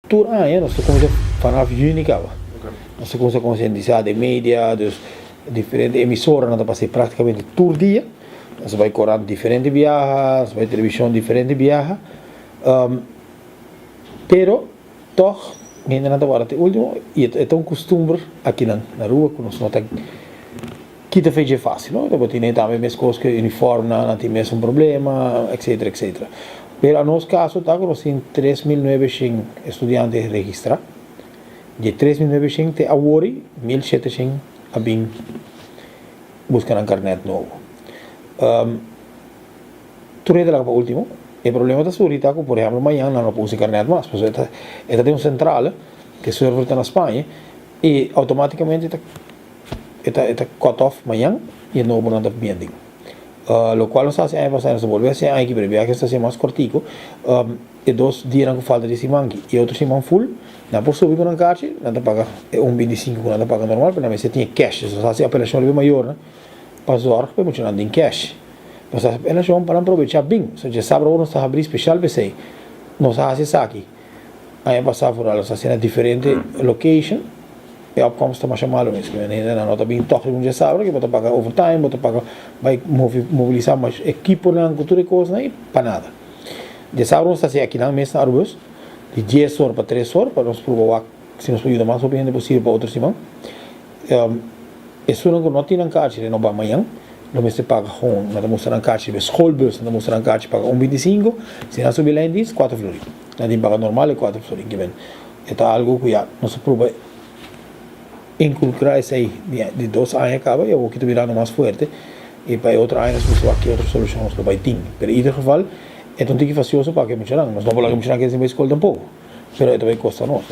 Tur aña nos ta kuminsá vanaf yüni kaba. Nos ta kuminsá konsientisá den media, dus diferente emisoranan ta pas'é práktikamente tur dia. Nos ta bai korant diferente biaha, nos ta bai televishon diferente biaha. Pero tòg hendenan ta warda te último i e ta un kustumber akinan na Aruba ku nos no ta kita fe dje fásil, no? Bo tene tambe meskos ku e uniformnan, nan tin mesun problema, etcetera, etcetera. Pero a nos kaso ta ku nos tin 3900 estudiante registrá. Di e 3900 te awor 1700 a bin buska nan karnèt nobo. Tur hende laga pa último. E problema ta surgi ta ku, por ehèmpel, mañan nan no por usa e karnèt mas, pasobra e ta den un sentrale, ku e server ta na Spaña, i outomátikamente ta e ta cut off mañan i e nobonan ta bien den. Lokual nos a hasi aña pasá i nos ta bolbe hasi aña aki, pero e biaha nos ta hasi mas kortiku, e dos dianan ku falta di siman aki i e otro siman full, nan por subi ku nan karchi, nan ta paga e un 25 ku nan ta paga normal, pero nan mester tin e cash. Nos a hasi apelashon riba e mayornan pa zorg pa e muchanan tin cash. Nos a hasi apelashon pa nan probechá bin. So djasabra ora nos ta habrí speshal p'esei. Nos a hasi esaki aña pasá foral, nos a hasi na diferente location. E opkomst ta masha malu mes. Kimen hendenan no ta bin tòg riba un djasabra ke bo ta paga overtime, bo ta paga bai mobilisá mas ekiponan ku tur e kosnan i pa nada. Djasabra nos ta hasi akinan mes na Arubus di 10 or pa 3 or pa nos pruba wak si nos por yuda mas hopi hende posibel pa otro siman. Esunnan ku no tin nan karchi renobá mañan lo mester paga gewoon. Nan ta mustra nan karchi riba e schoolbus, nan ta mustra nan karchi paga un 25, si nan subi lijndienst 4 florin. Nan tin paga normal e 4 florin. Kimen e ta algu ku ya nos a pruba inkulkrá esei di 2 aña kaba i awor ki ta birando mas fuerte i pa e otro aña nos mester wak ki otro solushon nos lo bai tin. Pero ieder geval e ta un tiki fasioso pa ke muchanan. Nos no por laga e muchanan keda sin bai skol tampoko, pero e ta bai kosta nos.